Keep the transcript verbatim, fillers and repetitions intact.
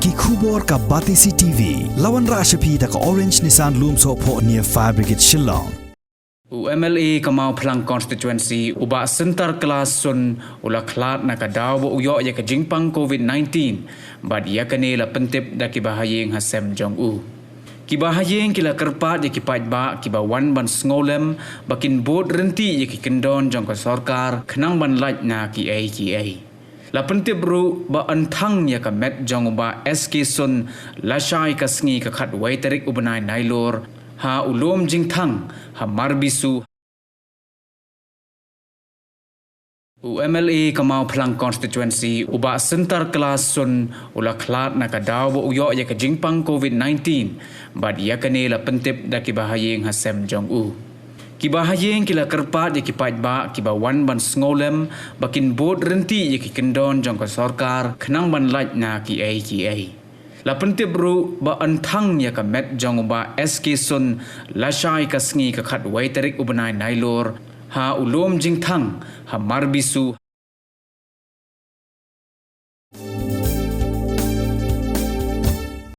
Ki khubor ka Batesi TV la wanrah sha phi da ka Orange Nissan Lumsohphoh near Fire Brigade Shillong. U MLA ka Mawphlang Constituency u Bah Syntar Klas Sunn u la khlad na ka daw ba u ïoh ïa ka jingpang COVID nineteen, bad ïa kane la pyntip da ki bahaïing hasem jong u. Ki bahaïing ki la kyrpad ïa ki paidbah kiba wan ban sngewlem ba kin bud ryntih ïa ki kyndon jong ka sorkar khnang ban lait na kiei kiei. La pyntip ruh ba yn thang ïa ka met jong u Bah S K Sunn lashai ka sngi ka khatwei tarik u bnai Nailur ha u lum jingthang ha Marbisu. U MLA ka Mawphlang Constituency u Bah Syntar Klas Sunn u la khlad na ka daw ba u ïoh ïa ka jingpang COVID nineteen, bad ïa kane la pyntip da ki bahaïing hasem jong u. Ki bahaïing ki la kyrpad ïa ki paidbah kiba wan ban sngewlem ba kin bud ryntih ïa ki kyndon jong ka sorkar khnang ban lait na kiei kiei. La pyntip ruh ba yn thang ïa ka met jong u Bah S K Sunn lashai ka sngi ka khatwei tarik u bnai Nailur ha u lum jingthang ha Marbisu.